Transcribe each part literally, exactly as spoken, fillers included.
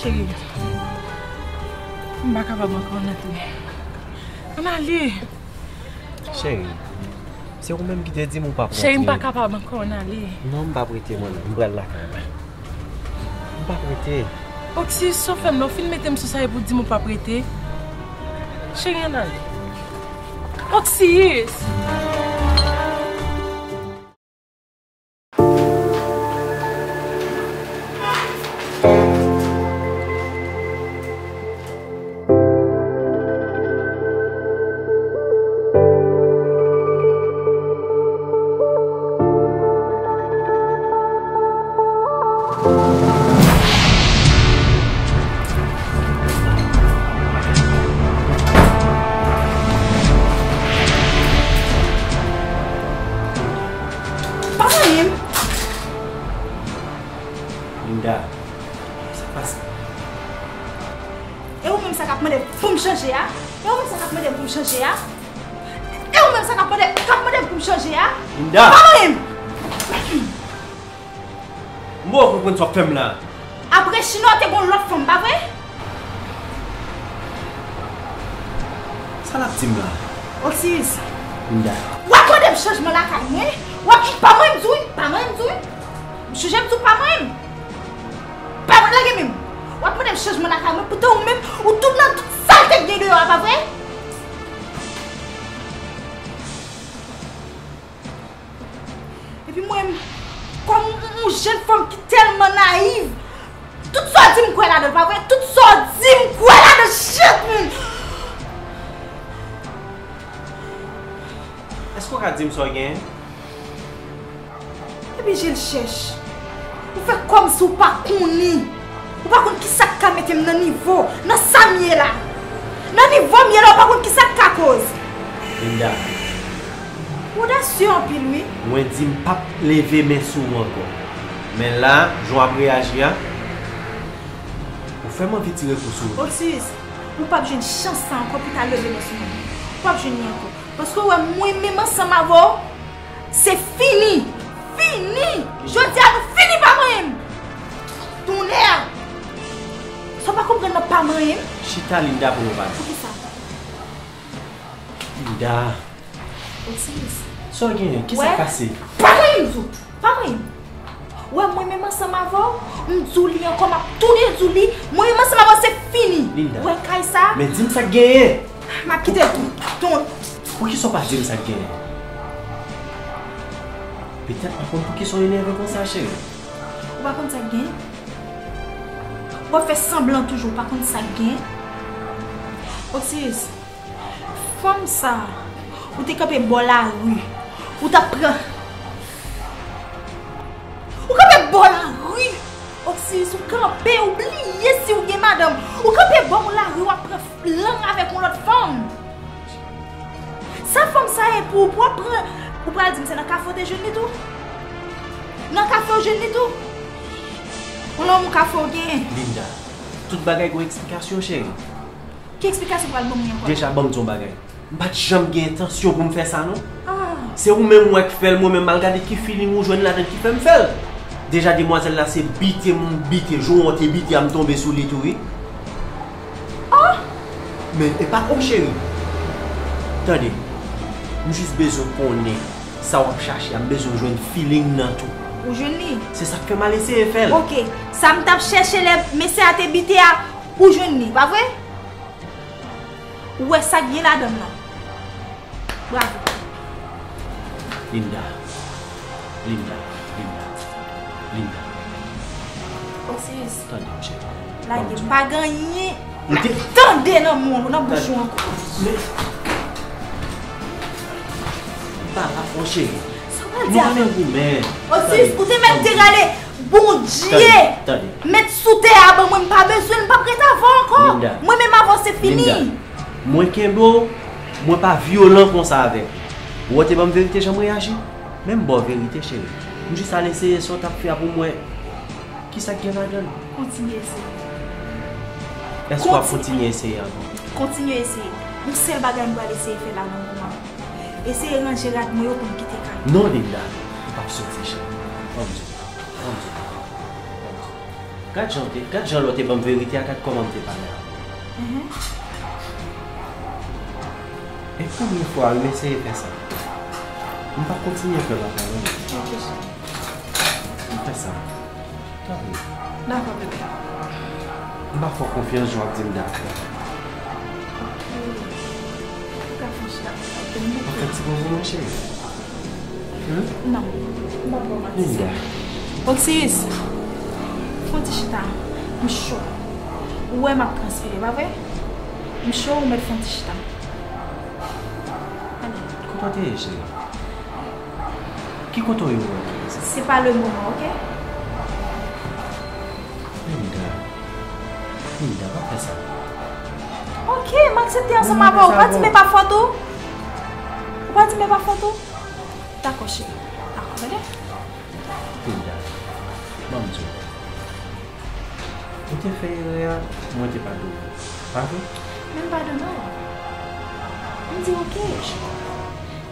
M pa kapab ankò, ann ale. Ann ale. Cheri, se ou menm ki te di m ou p ap rantre. Cheri, m pa kapab ankò, ann ale. Non, m p ap rete, mwen menm. M pral lakay mwen. M p ap rete. Oksiyis, sa w fè m la, ou fin mete m sou sa epi w di m ou p ap rete. Cheri, ann ale. Oksiyis! Pa manyen m. Linda, sa k pase? E ou menm sa k ap mande pou m chanje a? E ou menm sa k ap mande pou m chanje a? E ou menm sa k ap mande, k ap mande pou m chanje a? Linda! Pa manyen m! M poko konprann sa w ap fè m la. Apre China, w te gon lòt fanm, pa vre? Sa l ap di m la? Oksiyis. Linda. W ap mande m chanjman lakay mwen? W ap, pa mwen m di w wi, pa mwen m di w wi. M chanje m di w pa mwen m. Pa mwen lage men m. W ap mande m chanjman lakay mwen, poutan ou menm, ou tout nan tout salte k gen deyò a, pa vre? Epi mwen, kòm yon, yon jèn fanm ki tèlman nayiv, tout sa w di m kwè ladan l, pa vre? Tout sa w di m kwè ladan l, shit, man! Èske w ka di m sa w genyen? Epi je l chèch. Ou fè kòmsi w pa konnen. Ou pa konn kisa k ka mete m nan nivo, nan sa m ye la. Nan nivo m ye la, ou pa konn kisa k ka koz. Linda. Ou odasye anpil, wi. Mwen di m p ap leve men sou ou ankò. Men la, jan w ap reyaji a, ou fè m anvi tire kou sou ou. Oksiyis, ou p ap jwenn chans sa ankò pou w ta leve men sou mwen. Ou p ap jwenn li ankò. Paske w wè mwen menm ansanm avè w, se fini. Fini! Jodi a nou fini pa manyen m. Tonnè! Sa w pa konprann nan pa manyen m? Chita Linda pou nou pale. Poukisa? Linda. Oksiyis. Sa w genyen? Kisa k pase? Pa manyen m di w. Pa manyen m. Wè mwen menm ansanm avè w, m di w li ankò, m ap tounen di w li, mwen menm ansanm avè w se fini. Linda. Wè kay sa. Men di m sa k genyen. M ap kite l tou. Ton. Poukisa w pa di m sa k genyen? Petèt m pa konn poukisa w enève konsa, cheri. Ou pa konn sa k genyen? W ap fè sanblan toujou, ou pa konn sa k genyen? Oksiyis. Fanm sa, ou te kanpe bò lari, ou t ap pran. Ou kanpe bò lari, Oksiyis, ou kanpe, ou bliye si ou gen madanm. Ou kanpe bò yon lari, w ap pran lang avèk yon lòt fanm. Sa fanm sa ye pou ou, pou w ap pran, ou pral di m se nan kafe w te jwenn li tou? Nan kafe w jwenn li tou? Yon lanmou kafe w genyen? Linda, tout bagay gen yon eksplikasyon, cheri. Ki eksplikasyon w pral ban mwen ankò? Deja, ban m di w yon bagay. M pa t janm gen entansyon pou m fè sa, non. Ah. Se ou menm m wè k fè l, mwen menm m al gade ki feeling ou jwenn ladan l ki fè m fè l. Deja, demwazèl la se bite m bite, jou w te bite a, m tonbe sou li tou, wi. Ah! Men, e pa, o cheri. Tande, m jis bezwen konnen sa w ap chache a, m bezwen jwenn feeling nan tou. Ou jwenn li? Se sa k fè m al eseye fè l. Oke, sa m t ap chèche lè mesye a te bite a, ou jwenn li, pa vre? Ou wè sa k gen ladan l lan. Bravo. Linda. Linda. Linda. Linda. Oksiyis. Tande m, cheri. Lage m. Pa gen anyen. Tande nan men w, nan bouch ou ankò. Men. Pa, pa, mon cheri. Sa w pral di avè m? Nou pa nan goumen. Oksiyis, ou te mèt te rale Bondye. Tande, tande. Met sou tè a ban mwen, m pa bezwen l, m p ap ret avè w ankò. Linda. Mwen menm avè w se fini. Linda. Mwen kenbe w, mwen pa vyolan konsa avè w. Ou wè w te ban m verite jan m reyaji? Men m ba w verite, cheri. M jis al eseye sa w t ap fè a pou m wè kisa k gen ladan l. Kontinye eseye. Èske w ap kontinye eseye ankò? Kontinye eseye. Yon sèl bagay m pral eseye fè la nan moman. Eseye ranje rad mwen yo pou m kite kay. Non, Linda, m p ap soti, cheri. Ban m di w. Ban m di w. Ban m di w. Gad jan w te, gad jan lè w te ban m verite a, gad kòman m te pale avè w. Mhm. E premye fwa wi m eseye fè sa. M p ap kontinye fè l ankò non. Ok, cheri. M fè sa. Tanpri. Dakò, bebe. M pa fè w konfyans jan w ap di m dakò. Ok. Ou ka fè yon chita pou mwen. Ou fè ti poze mwen, cheri. Hmm? Non, m p ap ba w manti. Linda. Oksiyis, fè yon ti chita. M cho. Ou wè m ap transpire, pa vre? M cho, ou mèt fè yon ti chita. Ale. Kote w te ye, cheri? Ki kote w ye ou wè m te ye sa? Se pa le moman, ok? Linda. Linda, pa fè sa. Ok, m aksepte ansanm avè w. Ou pa di m e pa fòt ou? Ou pa di m e pa fòt ou? Dakò, cheri. Dakò, tande? Linda, ban m di w. Ou te fè erè a, mwen te padone w. Pa vre? Men m padone w. M di ok.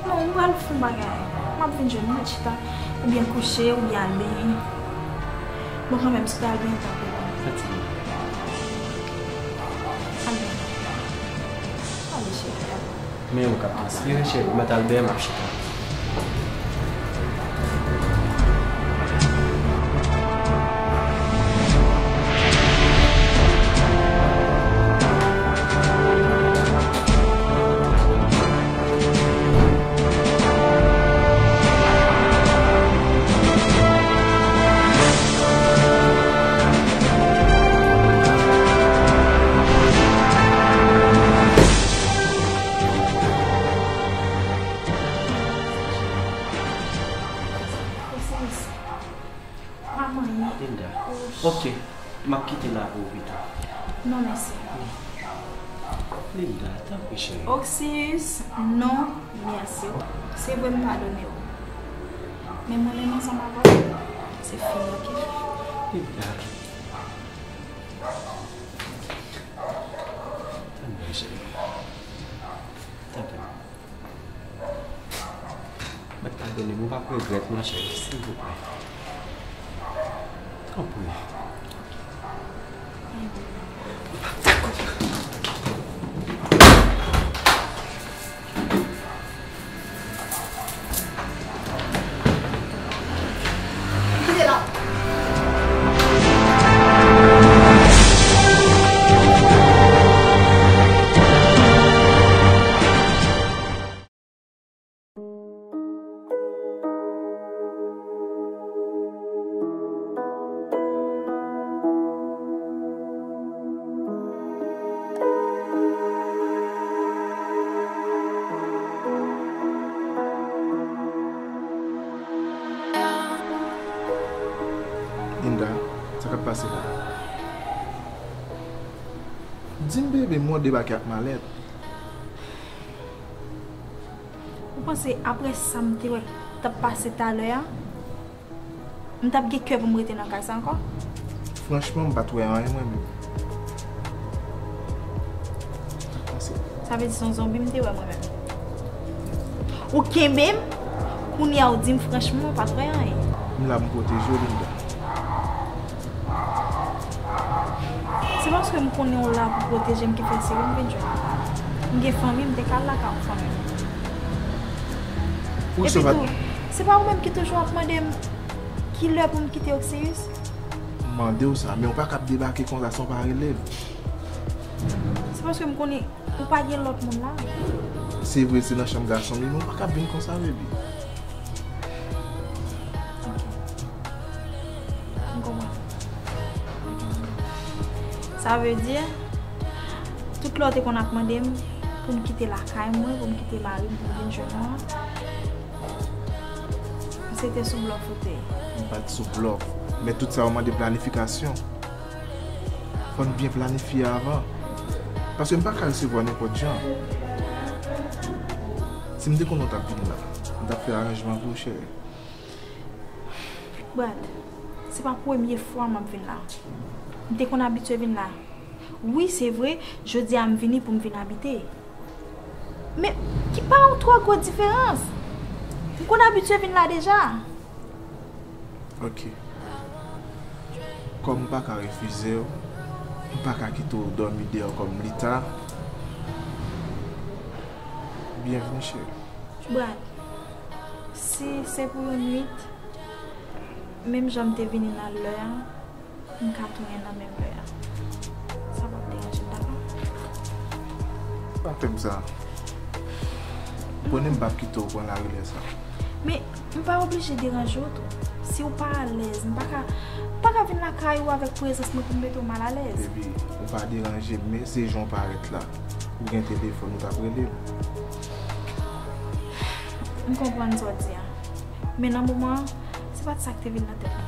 Non, m pral fè yon bagay. M ap vin jwenn ou, n ap chita. Oubyen kouche, oubyen al benyen. Bon, kanmenm, si w ta al benyen, w t ap reponn. Fatige. Al benyen. Ale, cheri, ale. Men ou k ap transpire, cheri. Ou mèt al benyen, m ap chita. Osiris, pa manyen. Linda. Ok, m ap kite la pou ou pita. Non, mèsi. Linda, tanpri, cheri. Oksius, non, mèsi. Se vre, m padone w. Men mwen menm ansanm avè w, se fini, ok? Linda. Tanpri, cheri. Tanpri. Mèt padone m, ou p ap regrèt non, cheri, silvouplè. Tanpri. Kite la. Linda, sa k ap pase la? Di m, bebe, mwen debake ak malèt. Ou panse apre sa m te wè k t ap pase talè a, m t ap gen kè pou m rete nan kay sa ankò? Franchman, m pa t wè anyen mwen menm. Sa vle di se yon zonbi m te wè mwen menm. Ou kenbe m, kounye a ou di m franchman ou pa t wè anyen. M la pou m pwoteje w, Linda. Se paske m konnen w la pou pwoteje m ki fè se ou m vin jwenn. M gen fanmi, m te ka al lakay yon fanmi m. Epitou, se pa ou menm ki toujou ap mande m ki lè pou m kite Oksiyis? M mande w sa, men w pa ka ap debake konsa san w pa rele m. Se paske m konnen ou pa gen lòt moun la. Se vre, se nan chanm gason m ye, men w pa ka ap vin konsa, baby. Ok. M konprann. Sa vle di, tout lè w te konn ap mande m pou m kite lakay mwen, pou m kite mari m, pou m vin jwenn ou an, se te sou blòf ou te ye. M pa t sou blòf, men tout sa yo mande planifikasyon. Fò n byen planifye avan. Paske m pa ka resevwa nenpòt jan. Si m te konnen w t ap vin la, m t ap fè aranjman pou w, cheri. Brad, se pa premye fwa m ap vin la. M te konn abitye vin la. Wi, se vre, jodi a m vini pou m vin abite. Men, ki pa yon twò gwo diferans. M konn abitye vin la deja. Ok. Kòm m pa ka refize w, m pa ka kite w dòmi deyò kòm Lita. Byenvni, cheri. Brad, si se pou yon nwit, menm jan m te vini nan lè a, m ka tounen nan menm lè a. Sa p ap deranje m, dakò? Pa fè m sa. Konnen m p ap kite w pran lari lè sa. Men, m pa oblije deranje w tou. Si w pa alèz, m pa ka, m pa ka vin lakay ou avèk prezans mwen pou m mete w malalèz. Epi, ou pa deranje m, men se jan w parèt la. Ou gen telefòn, ou t ap rele m. M konprann sa w di a. Men nan moman an, se pa t sa k te vin nan tèt mwen.